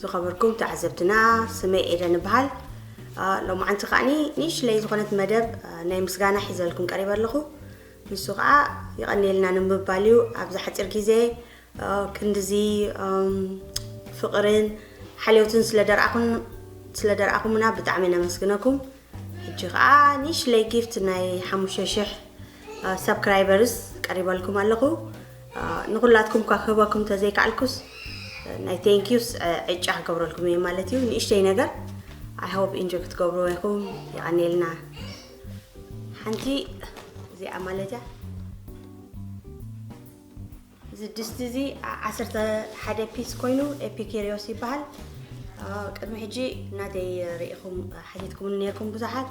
ዝኸበርኩም ተዓዘብትና፣ ስመይ ኤደን እበሃል። ሎማዓንቲ ከዓኒ ንእሽለይ ዝኾነት መደብ ናይ ምስጋና ሒዘልኩም ቀሪበ ኣለኹ። ንሱ ከዓ ይቐንየልና ንምባል እዩ። ኣብዚ ሓፂር ግዜ ክንድዚ ፍቕርን ሓልዮትን ስለደርኣኹምና ብጣዕሚ ነመስግነኩም። ሕጂ ከዓ ንእሽለይ ጊፍት ናይ ሓሙሽተ ሽሕ ሳብስክራይበርስ ቀሪበልኩም ኣለኹ። ንኹላትኩም እኳ ክህበኩም ተዘይከኣልኩስ ናይ ቴንኪዩስ ዕጫ ክገብረልኩም እየ ማለት እዩ። ንእሽተይ ነገር። I hope ኢንጆይ ክትገብርዎ ኢኹም። የቐንየልና። ሓንቲ እዚኣ ማለት እያ። እዚ ድስቲ እዚ ዓሰርተ ሓደ ፒስ ኮይኑ ኤፒኪሪዮስ ይበሃል። ቅድሚ ሕጂ እናተይ ርኢኹም ሓቲትኩም ነርኩም ብዙሓት።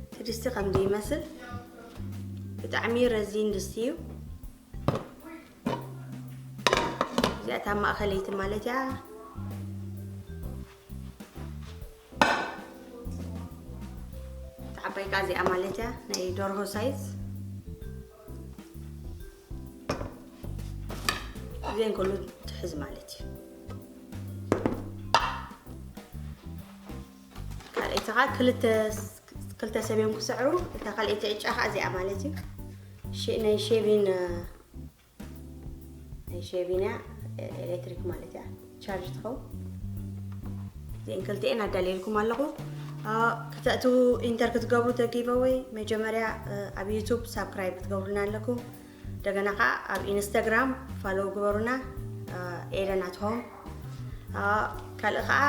እቲ ድስቲ ከምዚ ይመስል። ብጣዕሚ ረዚን ድስቲ እዩ። እዚኣ እታ ማእኸለይቲ ማለት እያ። ተዓባይ ከዓ እዚኣ ማለት እያ፣ ናይ ደርሆ ሳይዝ። እዚአን ከሉ ትሕዝ ማለት እዩ። ካልኣይቲ ከዓ ክልተ ክልተ ሰብ እዮም ክስዕሩ። እታ ካልኣይቲ ዕጫ ከዓ እዚኣ ማለት እዩ። ናይ ሼቪን ናይ ሼቪን እያ፣ ኤሌክትሪክ ማለት እያ፣ ቻርጅ ትኸውን። እዚአን ክልቲኤን ኣዳልየልኩም ኣለኹ። ክተእትዉ ኢንተር ክትገብሩ ተጊቨወይ መጀመርያ ኣብ ዩቱብ ሳብስክራይብ ክትገብሩና ኣለኩም። እንደገና ከዓ ኣብ ኢንስታግራም ፋሎው ግበሩና፣ ኤደን ኣት ሆም። ካልእ ከዓ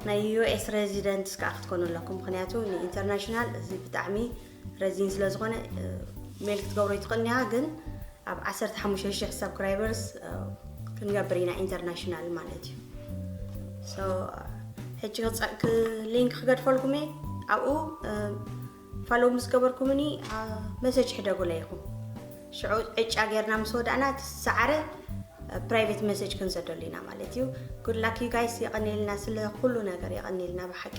ናይ ዩኤስ ሬዚደንትስ ከዓ ክትኮኑ ኣለኩም፣ ምክንያቱ ንኢንተርናሽናል እዚ ብጣዕሚ ረዚን ስለ ዝኾነ ሜል ክትገብሮ ይትኽእልኒ ኢኻ፣ ግን ኣብ ዓሰርተ ሓሙሽተ ሽሕ ሳብስክራይበርስ ክንገብር ኢና ኢንተርናሽናል ማለት እዩ። ሕጂ ሊንክ ክገድፈልኩም እየ፣ ኣብኡ ፋሎው ምስ ገበርኩምኒ መሰጅ ሕደጉለይ ኢኹም። ሽዑ ዕጫ ጌርና ምስ ወዳእና እቲ ዝሰዓረ ፕራይቬት መሰጅ ክንሰደሉ ኢና ማለት እዩ። ጉድ ላክ ዩ ጋይስ። የቐንየልና ስለ ኩሉ ነገር፣ የቐንየልና ብሓቂ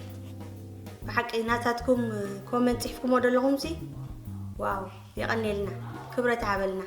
ብሓቂ። ናታትኩም ኮመንት ፅሕፍኩሞ ዘለኹም ሲ ዋው፣ የቐንየልና፣ ክብረት ሃበልና።